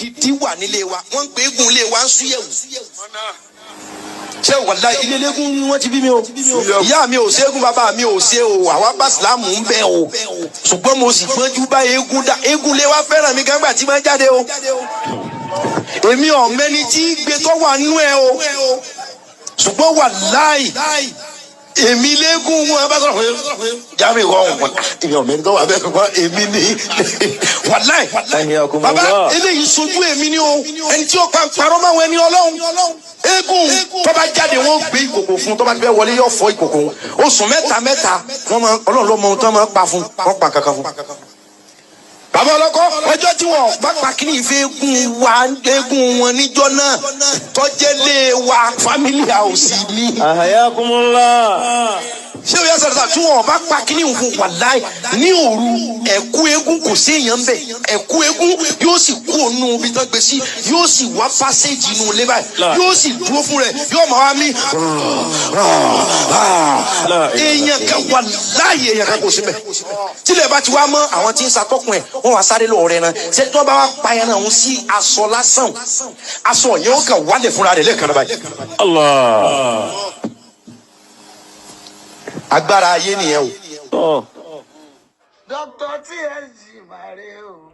gidi wà nílé wa. Wọ́n ń pe eégún ilé wa ń súyẹ̀wò. Ṣé wàlá ilé eléégún ni wọ́n ti bí mi o? Ìyá mi ò ṣe eégún, bàbá mi ò ṣe o. Àwa bá sìlámù ń bẹ o, ṣùgbọ́n mo sì gbọ́njú bá eégún dá. Eégún lé wa fẹ́ràn mi gángbà tí máa ń jáde o. Èmi ọ̀mẹ́ni tí gbé tó wà nú ẹ o, ṣùgbọ́n wàláì èmi léegun wọn bá sọ̀rọ̀ pé jáde ìwọ ọ̀hún, èmi ọ̀mẹ́ni tó wà bẹ́ẹ̀, ṣùgbọ́n èmi ni wàláì. Bàbá, eléyìí sojú èmi ni o. Ẹni tí ó pa parọ́ máa wọ ẹni ọlọ́run. Eégún tó bá jáde, wọ́n gbé ìkòkò fún. Tó bá fẹ́ wọlé, yóò fọ́ ìkòkò. Oṣù mẹ́ta mẹ́ta wọ́n máa, ọlọ́run ló mọ ohun tó máa pa fún wọ́n, pa kankan fún. Bàbá ọlọ́kọ́, ọjọ́ tí wọ́n bá pa kíní ìfẹ́ eégún wa, eégún wọn níjọ́ náà tọ́jẹ́ lé wa, family house mi. Ahayakumullah. Ṣé o yẹ sọ̀rọ̀ sà? Tí wọ́n bá pa kíní fún, wàláì, ní òru, ẹ̀kú eégún kò sí èèyàn bẹ̀. Ẹ̀kú eégún yóò sì kú ònú ibi tó gbé sí, yóò sì wá passage inú ilé báyìí, yóò sì dúró fún rẹ̀, yóò máa wá mí. Èèyàn kan, wàláì, èèyàn kan kò sí bẹ̀. Tílẹ̀ bá ti wá mọ́, àwọn tí ń satọ́kùn ẹ̀, wọ́n wá sáré lọ́ọ́ rẹ̀ náà. Ṣé tí wọ́n bá wá pa ẹran òun sí aṣọ lásán, aṣọ yẹn ó kàn wálẹ̀ fúnra rẹ̀ lẹ́ẹ̀kan náà báyìí. Allah. Agbára ayé nìyẹn o. Oh. Dr. TSG màrè o.